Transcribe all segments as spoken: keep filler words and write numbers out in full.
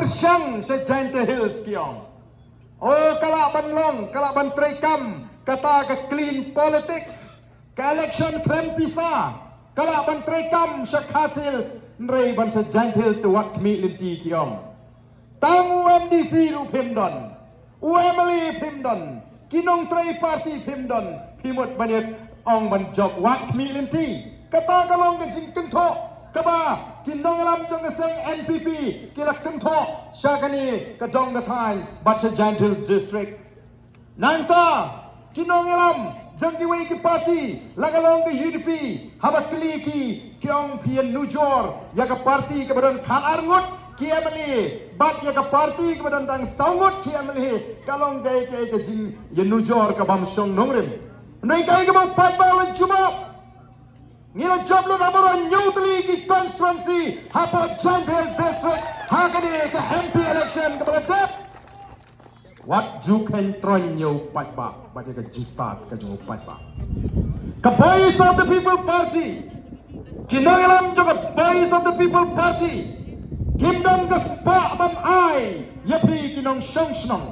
pyrshang sha Jaintia Hills ki ong. O ka lah ban long, ka lah ban treikam kata ka clean politics, ka election khlem pisa, ka lah ban treikam sha Khasi Hills, hynrei ban sha Jaintia Hills te wat khmih lynti ki ong. Tang u MDC ruh phim don, u MLA phim don, ki nongtrei party phim don, phi mut ban ïa ong ban jop, wat khmih lynti. Kata ka long ka jingkynthoh kaba ki nongïalam jong ka seng NPP ki la kynthoh sha kane ka dong ka thaiñ bad sha Jaintia Hills District. Nangta ki nongïalam jong kiwei ki party, la ka long ka UDP, haba kylli ki, ki ong phi ïanujor ïa ka party kaba don khatar ngut ki MLA bad ïa ka party kaba don tang saw ngut ki MLA, ka long kaei kaei ka jingïanujor ka bym shong nongrim. Hynrei kaei kaba u paidbah u la jubab. Ngi la jop lut ha baroh hynñiew tylli ki constituency hapoh Jaintia Hills District ha kane ka MP election kaba la dep. Wat ju kheiñ troiñ ïa u paidbah bad ïa ka jingstad ka jong u paidbah. Ka Voice of the People Party, ki nongïalam jong ka Voice of the People Party, kim don ka spah ban ai ïa phi ki nongshong shnong.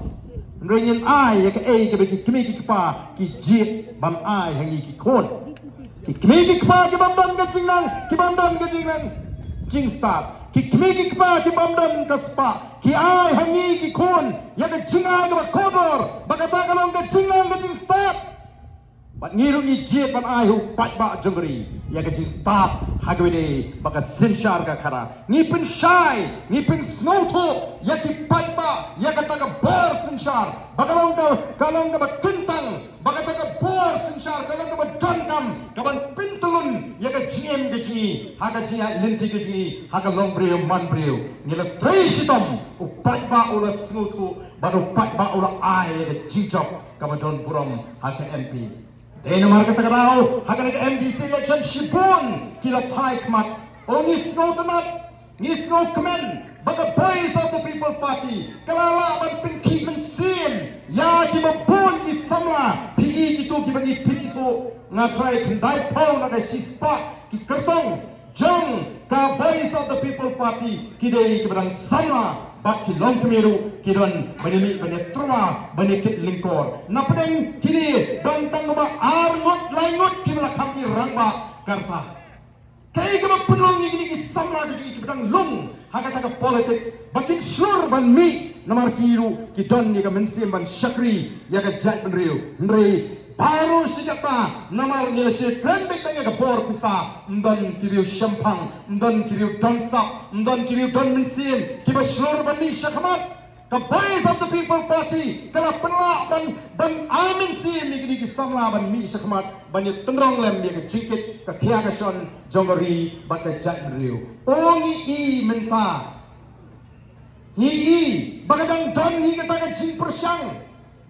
Hynrei ngin ai ïa kaei kaba ki kmie ki kpa ki jied ban ai ha ngi ki khun. Ki kmie ki kpa ki bym don ka jingnang, ki bym don ka jingnang jingstad. Ki kmie ki kpa ki bym don ka spah, ki ai ha ngi ki khun ïa ka jingai kaba kordor, ba kata ka long ka jingnang ka jingstad. Bad ngi ruh ngi jied ban ai ha u paidbah jong ka ri ïa ka jingstad ha kawei de ba ka synshar ka khadar. Ngi pynshai, ngi pynsngewthuh ïa ki paidbah ïa kata ka bor synshar ba ka long ka, ka long kaba kyntang, ba kata ka bor synshar ka long kaba donkam kaban pyntyllun ïa ka jingim ka jong ngi ha ka jingïaid lynti ka jong ngi ha ka long briew man briew. Ngi la trei shitom, u paidbah u la sngewthuh bad u paidbah u la ai ïa ka jingjop kaba don burom ha ka MP. Dei namar kata ka daw ha kane ka MDC election shibun ki la phai khmat. O ngi sngewtynnat, ngi sngewkmen ba ka Voice of the People Party ka la lah ban pynkhih mynsiem ïa kiba bun ki samla. Phi i kito kiba ngi pynithuh, nga tharai khyndai phew na ka shispah ki kyrtong jong ka Voice of the People Party ki dei kiba dang samla bad ki longkmie ruh ki don ban ïa mih ban ïa tyrwa ban ïa kit lyngkor. Na pdeng kine don tang ba ar ngut lai ngut kiba la kham ïa rangbah ka rta. Kaei kaba pynlong ïa kine ki samla ka jong ngi kiba dang lung ha kata ka politics ba kin shlur ban mih namar ki ruh ki don ïa ka mynsiem ban shakri ïa ka jaitbynriew. Hynrei baroh shi katta namar ngi la shim kren beit tang ïa ka bor pisa, ym don ki riew shemphang, ym don ki riew don sap, ym don ki riew don mynsiem kiba shlur ban mih shakhmat. Ka Voice of the People Party ka la pynlah ban, ban ai mynsiem ïa kine ki samla ban mih shakhmat ban ïa tynrong lem ïa ka jingkit ka khia ka shon jong ka ri bad ka jaitbynriew. O ngi i mynta, ngi i ba ka dang don hi kata ka jingpyrshang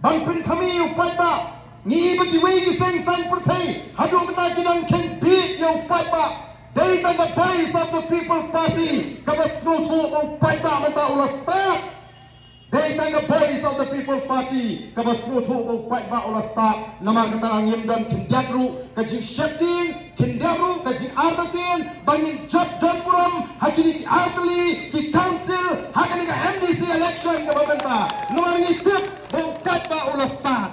ban pynthame ïa u paidbah. Ngi i ba kiwei ki seng saiñ pyrthei haduh mynta ki dang kheiñ bieit ïa u paidbah. Dei tang ka Voice of the People Party kaba sngewthuh ba u paidbah mynta u la stad. Dei tang ka Voice of the People Party kaba sngewthuh ba u paidbah u la stad. Namar kata ngim don khyndiat ruh ka jingsheptieng, khyndiat ruh ka jingartatien ba ngin jop don burom ha kine ki artylli ki council ha kane ka MDC election kaba mynta. Namar ngi tip ba u paidbah u la stad.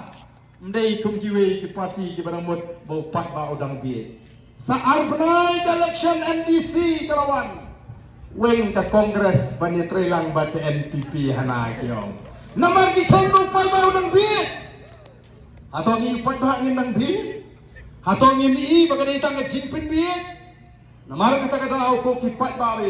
Ym dei kum kiwei ki party kiba dang mut ba u paidbah u dang bieit. Sa ar bnai ka election MDC ka la wan, weng ka Congress ban ïatreilang bad ka NPP hana ki ong. Namar ki kheiñ ba u paidbah u dang bieit. Hato ngi u paidbah ngin dang bieit? Hato ngim i ba ka dei tang ka jingpynbieit? Namar kata ka daw ko ki paidbah,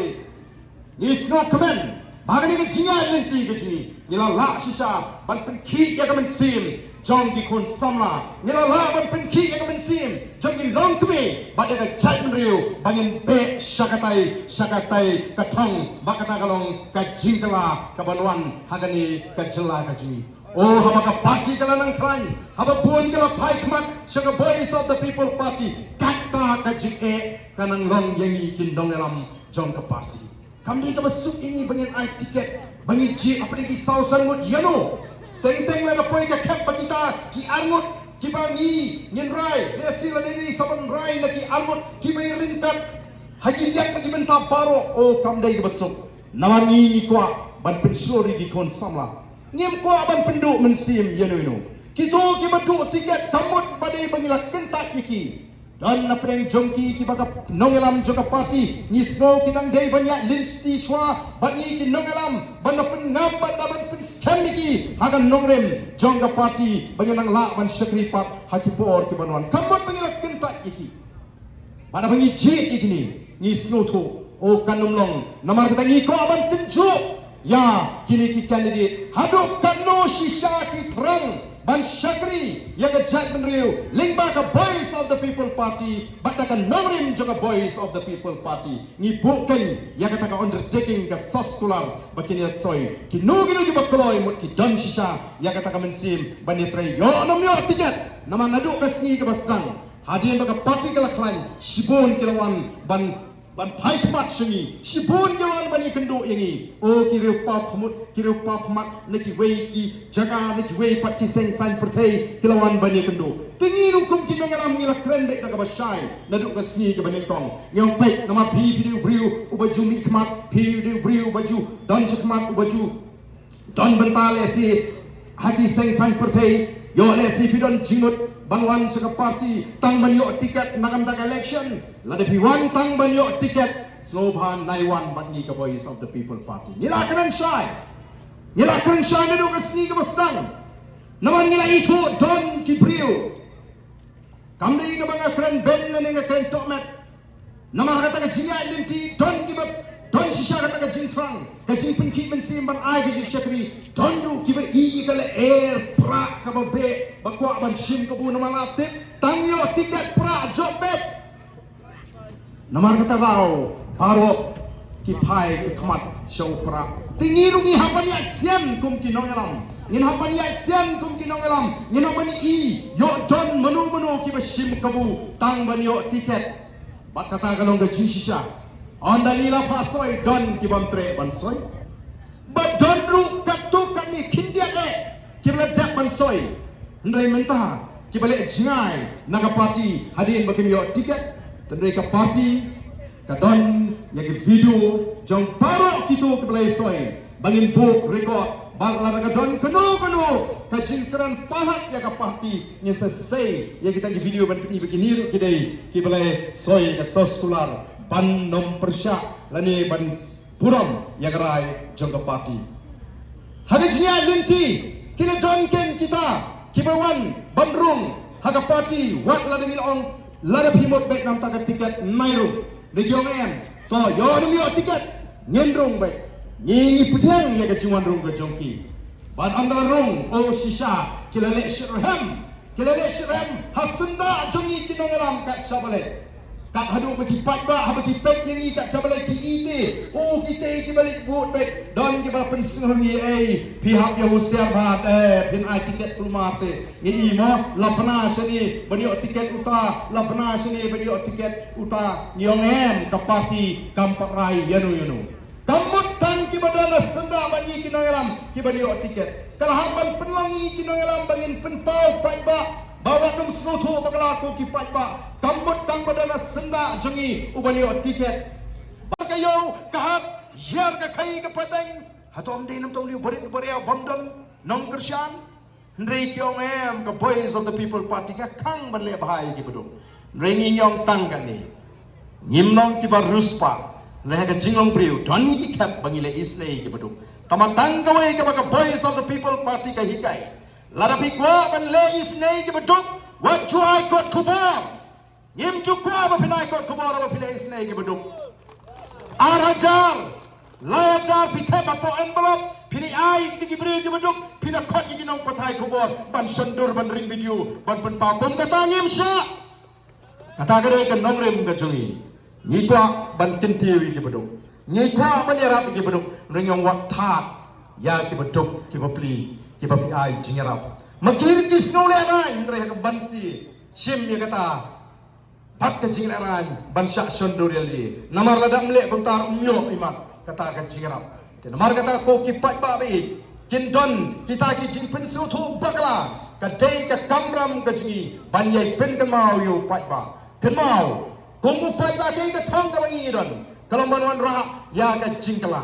ngi sngewkmen ba kane ka jingïaid lynti ka jong ngi, ngi la lah shisha ban pynkhih ïa ka mynsiem jong ki khun samla, ngi la lah ban pynkhih ïa ka mynsiem jong ki longkmie bad ïa ka jaitbynriew ba ngin beh sha katai sha katai ka thong ba kata ka long ka jingkylla kaban wan ha kane ka jylla ka jong ngi. O haba ka party ka la nang khlaiñ, haba bun ka la phai khmat sha ka Voice of the People Party, kata ka jingeh ka nang long ïa ngi ki nongïalam jong ka party. Kam dei kaba suk ïa ngi ba ngin ai tiket ba ngin jied hapdeng ki saw san ngut ïano. Teng teng la da poi ka khep ba kita ki ar ngut kiba ngi ngin rai, lehse la dei dei sa ban rai na ki ar ngut kiba ïa ryngkat ha ki liang ba ki bynta baroh. O kam dei kaba suk. Namar ngi ngi kwah ban pynshlur ïa ki khun samla. Ngim kwah ban pynduh mynsiem ïano ïano. Kito kiba duh tiket ka mut ba dei ba ngi la kyntait ïa ki. Don na pdeng jong ki kiba ka nongïalam jong ka party, ngi sngew ki dang dei ban ïaid lynti shuwa bad ngi ki nongïalam ban da pynngam bad da ban pynskhem ïa ki ha ka nongrim jong ka party ba ngin nang lah ban shakri pat ha ki por kiban wan. Ka mut ba ngi la kyntait ïa ki. Bad haba ngi jied ïa kine, ngi sngewthuh, o kan ym long, namar kata ngi kwah ban tynjuh ïa kine ki candidate haduh katno shisha ki thrang ban shakri ïa ka jaitbynriew lyngba ka Voice of the People Party bad da ka nongrim jong ka Voice of the People Party. Ngi buh kein ïa kata ka undertaking ka soskular ba kin ïa soi kino kino kiba kloi mut ki don shisha ïa kata ka mynsiem ban ïatrei ïoh ne ym ïoh tiket. Namar naduh ka sngi kaba sdang, hadien ba ka party ka la khlaiñ, shibun ki la wan ban, ban phai khmat sha ngi, shibun ki la wan ban ïakynduh ïa ngi. O ki riewpaw khmut, ki riewpaw khmat na kiwei ki jaka, na kiwei pat ki seng saiñ pyrthei ki la wan ban ïakynduh. Te ngi ruh kum ki nongïalam ngi la kren beit da kaba shai naduh ka sngi kaba nyngkong. Ngi ong peit, namar phi, phi dei u briew uba ju mih khmat, phi dei u briew uba ju don shakhmat, uba ju don bynta lehse ha ki seng saiñ pyrthei. Ïoh lehse phi don jingmut ban wan sha ka party tang ban ïoh tiket na ka bynta ka election. Lada phi wan tang ban ïoh tiket, sngewbha nai wan bad ngi ka Voice of the People Party. Ngi la kren shai. Ngi la kren shai naduh ka sngi kaba sdang. Namar ngi la ithuh don ki briew. Kam dei kaba nga kren beiñ lane nga kren tohmet. Namar ha kata ka jingïaid lynti don kiba don shisha kata ka jingthrang, ka jingpynkhih mynsiem ban ai ka jingshakri. Don ruh kiba i ka lyer prah kaba beh ba kwah ban shim kabu, namar la tip tang ïoh tiket prah jop beit. Namar kata daw baroh ki phai ki khmat sha u prah. Te ngi ruh ngi hap ban ïaid sian kum ki nongïalam. Ngin hap ban ïaid sian kum ki nongïalam. Ngin hap ban i ïoh don mano mano kiba shim kabu tang ban ïoh tiket. Bad kata ka long ka jingshisha. Ynda ngi la phah soi don ki bym treh ban soi. Bad don ruh katto katne khyndiat eh kiba la dep ban soi. Hynrei mynta kiba leh jngai na ka party hadien ba kim ïoh tiket. Hynrei ka party ka don ïa ki video jong baroh kito kiba la ïa soi. Ba ngin buh record, bad lada ka don kano kano ka jingkren palat ïa ka party, ngin sa sei ïa kita ki video ban pyni ba kine ruh ki dei kiba la soi ka soskular ban nym pyrshah lane ban burom ïa ka rai jong ka party. Ha ka jingïaid lynti, ki la don kein kita kiba wan ban rung ha ka party, wat lada ngi la ong lada phi mut beit na ka bynta ka tiket, nai rung. Ngi ong em, to ïoh ne ym ïoh tiket, ngin rung beit. Ngi ngi pdiang ïa ka jingwan rung ka jong ki. Bad ynda la rung, o shisha ki la leh shitrhem. Ki la leh shitrhem ha syndah jong ngi ki nongïalam kat shaba leh. Kat haduh ba ki paidbah haba ki peit ïa ngi kat shaba leh ki i te, o ki te kiba leit vote beit. Don kiba pynsngew ngi, ei phi hap ïa husiar bha, eh phin ai tiket kulmar te. Ngi i mo, la bna shane ban ïoh tiket uta, la bna shane ban ïoh tiket uta. Ngi ong em, ka party kam pat rai ïano ïano. Kam mut tang kiba don na syndah bad ngi ki nongïalam kiban ïoh tiket. Ka la hap ban pynlong ïa ngi ki nongïalam ba ngin pynpaw paidbah ba wat nym sngewthuh bakla ko ki paidbah. Kam mut tang ba don na syndah jong ngi uban ïoh tiket. Ba ka ïew ka hat, ïar ka khaii ka pateng. Hato ym dei namar tang u barit u bariaw bym don nongkyrshan? Hynrei ki ong em, ka Voice of the People Party ka khang ban leh bha ïa ki baduk. Hynrei ngi ngi ong tang kane, ngim long kiba riewspah. Leh ha ka jinglong briew don ngi ki khep ba ngi leh isynei ïa ki baduk. Tangba tang kawei kaba ka Voice of the People Party ka hikai, lada phi kwah ban leh isynei ïa ki baduk, wat ju ai kot khubor. Ngim ju kwah ba phin ai kot khubor ba phi leh isynei ïa ki baduk. Ar hajar, lai hajar phi thep hapoh envelope, phin ai ïa ki briew ki baduk, phin khot ïa ki nongpathai khubor ban shon dur ban ring video ban pynpaw. Kum kata ngim shah. Kata ka dei ka nongrim ka jong ngi. Ngi kwah ban kyntiew ïa ki baduk. Ngi kwah ban ïarap ïa ki baduk. Hynrei ngi ong wat thad ïa ki baduk, ki bapli, kiba phi ai jingïarap. Ma ki ruh ki sngew lehraiñ, hynrei ha ka ban si shim ïa kata bad ka jinglehrain ban shah shon dur ïa lade. Namar lada ym leh kumta ruh ym ïoh imat kata ka jingïarap. Te namar kata ko ki paidbah ba ïeit, kin don kita ki jingpynsngewthuh bakla, ka dei ka kamram ka jong ngi ban ïai pynkynmaw ïa u paidbah. Kynmaw, kum u paidbah, kaei ka thong kaba ngi don? Ka long ban wanrah ïa ka jingkylla.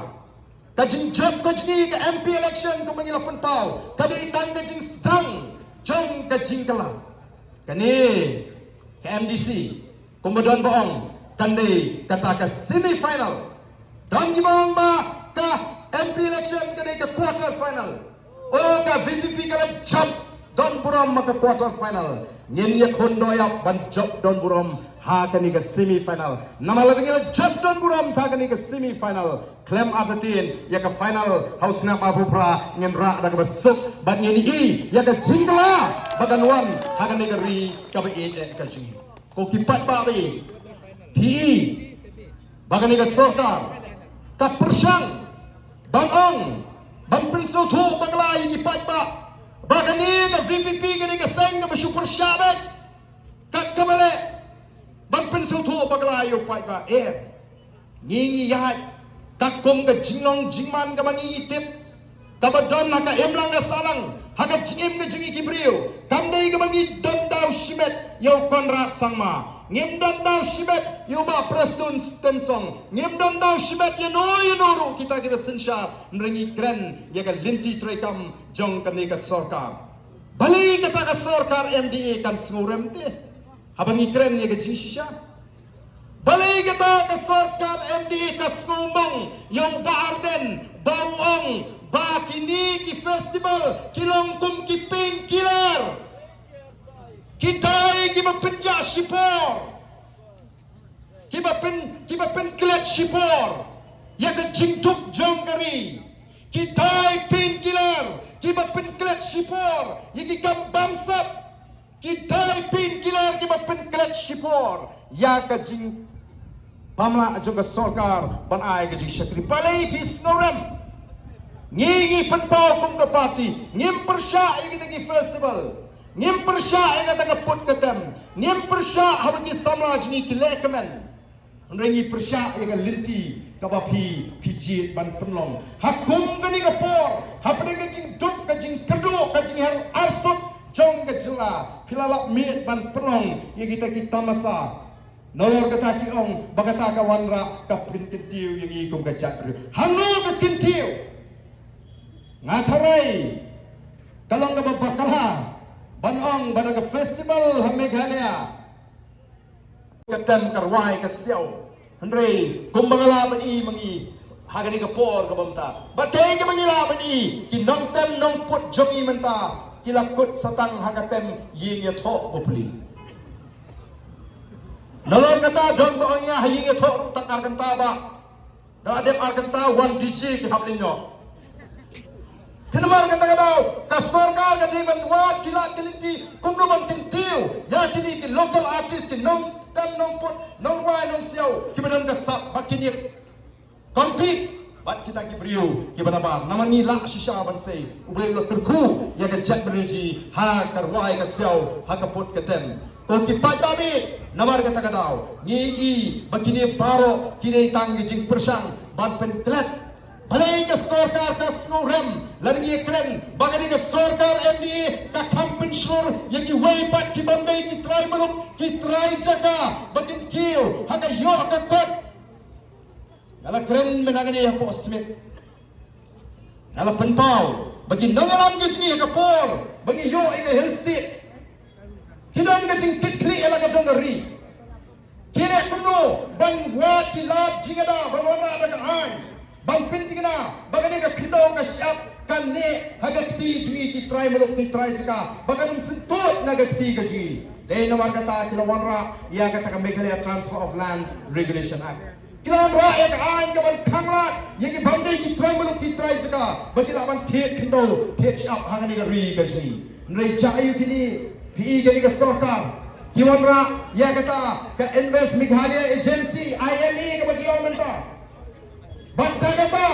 Ka jingjop ka jong ngi ka M P election kumba ngi la pynpaw ka dei tang ka jingsdang jong ka jingkylla. Kane ka M D C kumba don ba ong kan dei kata ka semi final. Don kiba ong ba ka M P election ka dei ka quarter final. O ka V P P ka la jop don burom ha ka quarter final. Ngin ïakhun dohnud ban jop don burom ha kane ka semi final. Namar lada ngin la jop don burom ha kane ka semi final, khlem artatien ïa ka final ha u snem arphew phra ngin rah da kaba suk bad ngin ïohi ïa ka jingkylla ba kan wan ha kane ka ri kaba ïeit ka jong ngi. Ko ki paidbah ba ïeit, phi i ba kane ka sorkar ka pyrshang ban ong, ban pynsngewthuh bakla ïa ki paidbah ba kane ka V P P kane ka seng kaba shu pyrshah beit. Kat kaba leh ban pynsngewthuh bakla ïa u paidbah, eh, ngi ngi ïaid katkum ka jinglong jingman kaba ngi ngi tip, kaba don ha ka imlang ka sahlang ha ka jingim ka jong ngi ki briew. Kam dei kaba ngi don daw shimet ïa u Conrad Sangma, ngim don daw shimet ïa u Bah Prestone Tynsong, ngim don daw shimet ïa no ïa no ruh kita kiba synshar. Hynrei ngi kren ïa ka lynti treikam jong kane ka sorkar. Balei kata ka sorkar M D A kan sngewrem te haba ngi kren ïa ka jingshisha? Balei kata ka sorkar M D A ka sngewmong ïa u Bah Ardent ba u ong ba kine ki festival ki long kum ki painkiller, ki dei kiba pynjah shipor, kiba pyn, kiba pynklet shipor ïa ka jingduk jong ka ri. Ki dei painkiller kiba pynklet shipor ïa ki kam bamsap. Ki dei painkiller kiba pynklet shipor ïa ka jingbamla jong ka sorkar ban ai ka jingshakri. Balei phi sngewrem? Ngi ngi pynpaw kum ka party, ngim pyrshah ïa kita ki festival, ngim pyrshah ïa kata ka put ka tem, ngim pyrshah haba ki samla jong ngi ki leh kmen. Hynrei ngi pyrshah ïa ka lynti kaba phi, phi jied ban pynlong ha kum kane ka por, hapdeng ka jingduk, ka jingkyrduh, ka jingher arsut jong ka jylla, phi la lap miet ban pynlong ïa kita ki tamasa. Nalor kata ki ong ba kata ka wanrah ka pynkyntiew ïa ngi kum ka jaitbynriew. Hangno ka kyntiew? Nga tharai ka long kaba bakla ban ong ba da ka festival ha Meghalaya ka tem ka rwai ka siaw. Hynrei kumba nga la ban i ma ngi ha kane ka por kaba mynta, ba dei kaba ngi la ban i, ki nongtem nongput jong ngi mynta ki la kut satang ha ka tem ïing ïathoh bapli. Nalor kata don ba ong ïa ha ïing ïathoh ruh tang ar kynta ba, da la dep ar kynta wan D J ki hap lyngngoh. Te namar kata ka daw ka sorkar ka dei ban wad ki lad ki lynti kumno ban kyntiew ïa kine ki local artist, ki nongtem nongput, nongrwai nongsiaw kiba don ka sap ba kin ïa compete bad kita ki briew kiba nabar. Namar ngi lah shisha ban sei, U Blei u la kyrkhu ïa ka jaitbynriew jong ngi ha ka rwai ka siaw, ha ka put ka tem. Ko ki paidbah ba ïeit, namar kata ka daw ngi i ba kine baroh ki dei tang ki jingpyrshang ban pynklet. Balei ka sorkar ka sngewrem lada ngi kren ba kane ka sorkar M D A ka kham pynshlur ïa kiwei pat ki bym dei ki trai muluk ki trai jaka ba kin kiew ha ka ïoh ka kot? Nga la kren mynta kane hapoh Smit. Nga la pynpaw ba ki nongïalam ka jong ngi ha ka por ba ngi ïoh ïa ka Hill State, ki don ka jingkitkhlieh ïa la ka jong ka ri. Ki leh kumno ban wad ki lad jingïada ban wanrah da ka aiñ, ban pynthikna ba kane ka khyndew ka shyiap kan neh ha ka kti jong ngi ki trai muluk ki trai jaka, ba kan ym syntud na ka kti ka jong ngi. Dei namar kata ki la wanrah ïa kata ka Meghalaya Transfer of Land Regulation Act. Ki la wanrah ïa ka aiñ kaban khanglad ïa ki bym dei ki trai muluk ki trai jaka ba ki lah ban thied khyndew thied shyiap ha kane ka ri ka jong ngi. Hynrei jia aïu kine, phi i kane ka sorkar ki wanrah ïa kata ka Invest Meghalaya Agency, I M A, kaba ki ong mynta. Bad da kata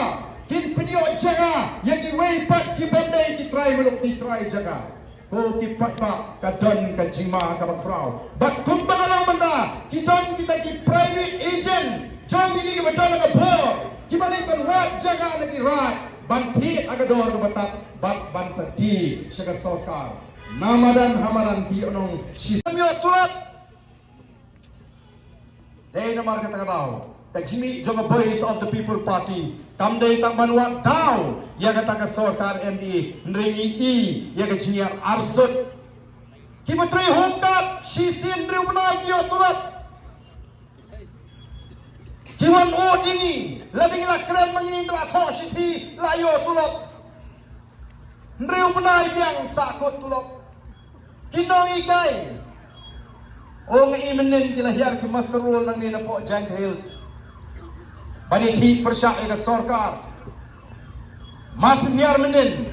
kin pynïoh jaka ïa kiwei pat ki bym dei ki trai muluk ki trai jaka. Ko ki paidbah, ka don ka jingma kaba khraw. Bad kumba nga la ong mynta, ki don kita ki private agent jong kine kiba don ha ka bor, kiba leit ban wad jaka na ki raid ban thied ha ka dor kaba tad bad ban sa die sha ka sorkar. Na madan ha madan ki ong shisha ym ïoh tulop. Dei namar kata ka daw ka jingmih jong ka Voice of the People Party Kam dei tang ban wad daw ïa kata ka sorkar M D A, hynrei ngi i ïa ka jingïar arsut. Kiba trei home guard shisien hynriew bnai ki ïoh tulop. Ki wan ud ïa ngi, lada ngi la kren ma ngi, ngi la thoh shithi, la ïoh tulop. Hynriew bnai biang sa kut tulop. Ki nonghikai. O, nga i mynnin ki la hiar ki muster roll nangne napoh Jaintia Hills ban ïakhih pyrshah ïa ka sorkar. Mar shu hiar mynnin,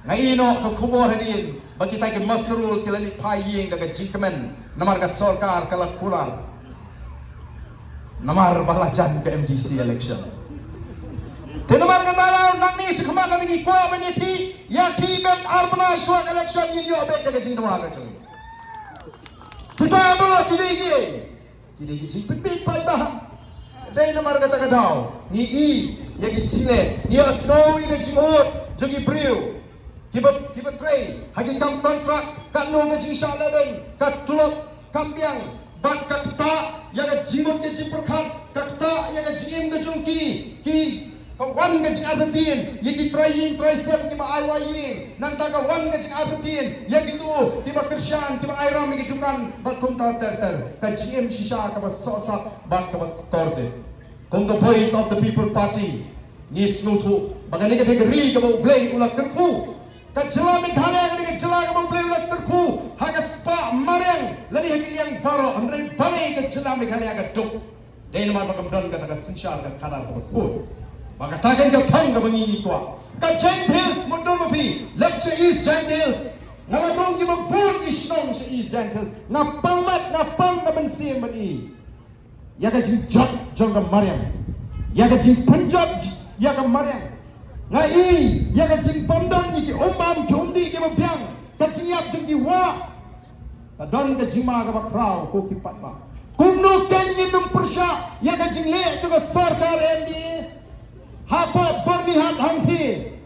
nga ïoh noh ka khubor hadien ba kita ki muster roll ki la leit phai ïing da ka jingkmen namar ka sorkar ka la kular. Namar ba la jan ka M D C election. Te namar kata, nangne sha khmat lada ngi kwah ban ïakhih, ïakhih beit ar bnai shuwa ka election, ngin ïoh beit da ka jingdawa ka jong ngi. Kita ba ki dei ki, ki dei ki jingpynbeit paidbah. Dei namar kata ka daw ngi i ïa ki jingleh, ngi ïohsngew ïa ka jingud jong ki briew kiba, kiba trei ha ki kam kontrak, katno ka jingshah lehbeiñ, ka tulop kam biang, bad ka ktah ïa ka jingmut ka jingpyrkhat, ka ktah ïa ka jingim ka jong ki, ki, ka wan ka jingartatien ïa ki trai ïing trai sem kiba ai wai ïing, nangta ka wan ka jingartatien ïa kito kiba kyrshan, kiba ai ram ïa ki dukan bad kumta ter ter. Ka jingim shisha kaba sohsat bad kaba kordit. Kum ka Voice of the People Party, ngi sngewthuh ba kane ka dei ka ri kaba U Blei u la kyrkhu. Ka jylla Meghalaya ka dei ka jylla kaba U Blei u la kyrkhu ha ka spah mariang lane ha ki liang baroh, hynrei balei ka jylla Meghalaya ka duk? Dei namar ba kam don kata ka synshar ka khadar kaba khuid. Ba kata ka dei ka thong kaba ngi ngi kwah. Ka Jaintia Hills, mut don ma phi, leit sha East Jaintia Hills. Nga la rung kiba bun ki shnong sha East Jaintia Hills. Nga pang mat, nga pang ka mynsiem ban i ïa ka jingjot jong ka mariang, ïa ka jingpynjot ïa ka mariang. Nga i ïa ka jingbymdon ïa ki umbam ki umdih kiba biang, ka jingïap jong ki wah. Ka don ka jingma kaba khraw, ko ki paidbah. Kumno kein ngin ym pyrshah ïa ka jingleh jong ka sorkar M D A? Hapoh Byrnihat hangtei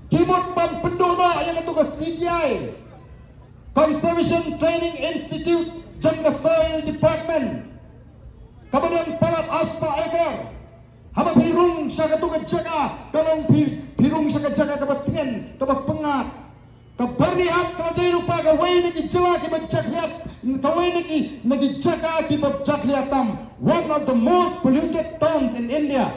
ki mut ban pynduh noh ïa kato ka C T I, Conservation Training Institute, jong ka Soil Department, kaba don palat arspah acre. Haba phi rung sha kato ka jaka, ka long phi, phi rung sha ka jaka kaba tngen, kaba pyngngad. Ka Byrnihat ka la dei lypa kawei na ki jaka kiba jakhlia, kawei na ki, na ki jaka kiba jakhlia tam. One of the most polluted towns in India.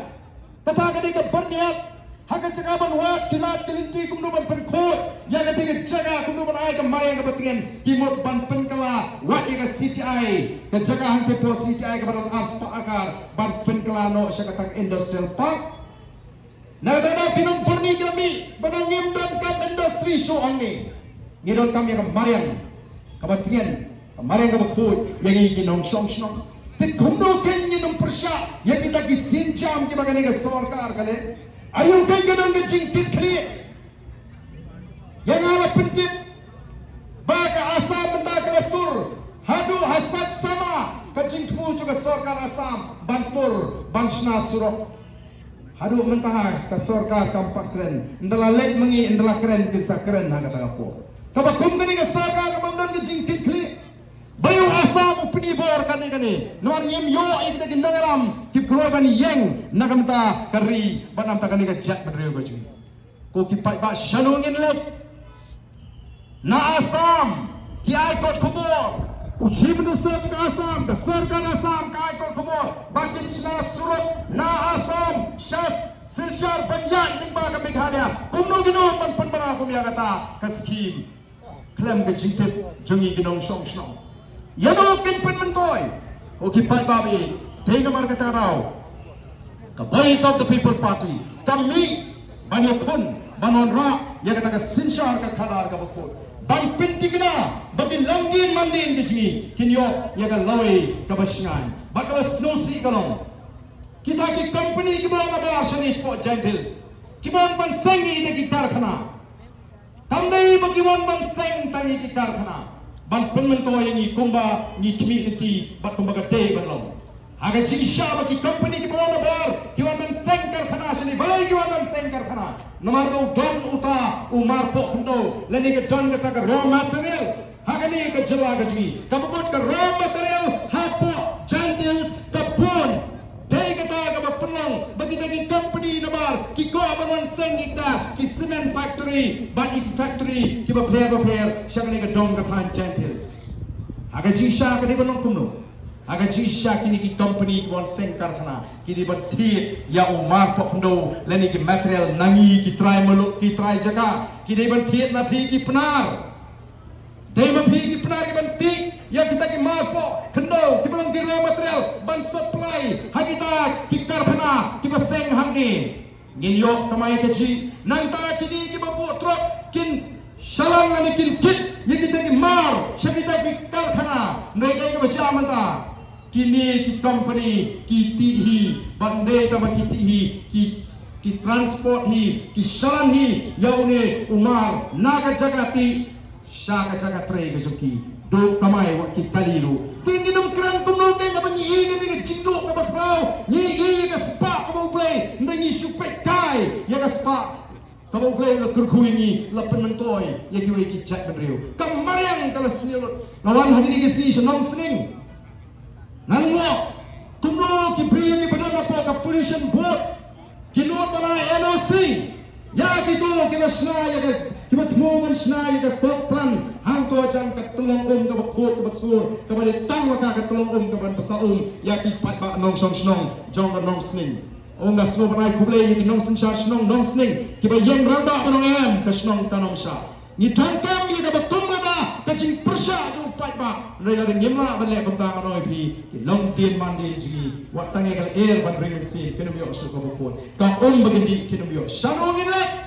Kata ka dei ka Byrnihat. Ha ka jaka ban wad ki lad ki lynti kumno ban pynkhuid ïa kata ka jaka, kumno ban ai ka mariang kaba tngen, ki mut ban pynkylla wat ïa ka C T I, ka jaka hangtei hapoh C T I kaba don arspah acre, ban pynkylla noh sha kata ka industrial park. Na kata ka daw ki nong Byrni ki la mih ba ngim donkam industry shuh hangne. Ngi donkam ïa ka mariang kaba tngen, ka mariang kaba khuid ïa ngi ki nongshong shnong. Te kumno kein ngin ym pyrshah ïa kita ki sienjam kiba kane ka sorkar ka leh? Aïu kein ka don ka jingkitkhlieh? Ïa nga la pyntip ba ka Assam mynta ka la tur haduh ha Satsama, ka jingthmu jong ka sorkar Assam ban tur, ban shna surok. Haduh mynta ka sorkar kam pat kren. Ynda la leit ma ngi, ynda la kren, kin sa kren ha kata ka por. Kaba kum kane ka sorkar kaba ym don ka jingkitkhlieh. Balei u Assam u pyni bor kane kane? Namar ngim ïoh ïa kita ki nongïalam kiba kloi ban ïeng na ka bynta ka ri bad na ka bynta kane ka jaitbynriew ka jong ngi. Ko ki paidbah, shano ngin leit? Na Assam ki ai kot khubor, u Chief Minister ka Assam, ka sorkar Assam ka ai kot khubor ba kin shna surok na Assam sha Silchar ban ïaid lyngba ka Meghalaya. Kumno ngin ym ban pynbna kum ïa kata ka skhim khlem ka jingtip jong ngi ki nongshong shnong? Ïano kin pynmyntoi? Ko ki paidbah, dei namar kata ka daw ka Voice of the People Party ka mih ban ïakhun, ban wanrah ïa kata ka synshar ka khadar kaba khuid, ban pynthikna ba ki longdien mandien ka jong ngi kin ïoh ïa ka lawei kaba shngaiñ. Bad kaba sngewsih ka long, kita ki company kiba wan nabar shane shapoh Jaintia Hills, kiba wan ban seng ïa kita ki karkhana. Kam dei ba ki wan ban seng tang ïa ki karkhana ban pynmyntoi ïa ngi kumba ngi khmih lynti bad kumba ka dei ban long. Ha ka jingshisha ba ki company kiba wan nabar ki wan ban seng karkhana shane. Balei ki wan ban seng karkhana? Namar ba u don uta u mar poh khyndew lane ka don kata ka raw material ha kane ka jylla ka jong ngi. Kaba bud ka raw material hapoh Jaintia Hills ka bun. Dei kata kaba pynlong ba kita ki company Kita ki cement factory bad ki factory kiba pher bapher sha kane ka dong ka thaiñ Jaintia Hills. Ha ka jingshisha ka dei ban long kumno? Ha ka jingshisha kine ki company kiba wan seng karkhana ki dei ban thied ïa u marpoh khyndew lane ki material na ngi ki trai muluk ki trai jaka, ki dei ban thied na phi ki Pnar. Dei ma phi ki Pnar kiban thied ïa kita ki marpoh khyndew kiba long ki raw material ban supply ha kita ki karkhana kiba seng hangne. Ngin ïoh kamai kajih. Nangta kine kiba buh trok kin shalan lane kin kit ïa kita ki mar sha kita ki karkhana. Hynrei kaei kaba jia mynta? Kine ki company ki thied hi, bad ym dei tang ba ki thied hi, ki, ki transport hi, ki shalan hi ïa une u mar na ka jaka thied sha ka jaka trei ka jong ki. Duh kamai wat ki kali ruh. Te ngin ym kren kumno kein haba ngi ïohi ïa ka jingduh kaba khraw, ngi ïohi ïa ka spah kaba U Blei, hynrei ngi shu peit kai ïa ka spah kaba U Blei u la kyrkhu ïa ngi, la pynmyntoi ïa kiwei ki jaitbynriew. Ka mariang ka la sniew lut. Nga wan ha kine ki sngi sha Nongsning. Ngan ong, kumno ki briew kiba don hapoh ka Pollution Board ki nud ban ai N O C ïa kito kiba shna ïa ka, kiba thmu ban shna ïa ka coke plant hangto hajan ka tyllong um kaba khuid kaba sur, kaba dei tang ma ka ka tyllong um kaban pynsah um ïa ki paidbah nongshong shnong jong ka Nongsning. Ong nga sngewbha ban ai khublei ïa ki nongsynshar shnong Nongsning kiba ïeng rangbah ban ong em, ka shnong kan ym shah. Ngi donkam ïa kaba kum kata ka jingpyrshah jong u paidbah. Hynrei lada ngim lah ban leh kumta, ngan ong ïa phi, ki longdien mandien jong ngi, wat tang ïa ka lyer ban ring mynsiem, kin ym ïoh shuh kaba khuid. Ka um ba kin dih kin ym ïoh. Shano ngin leit?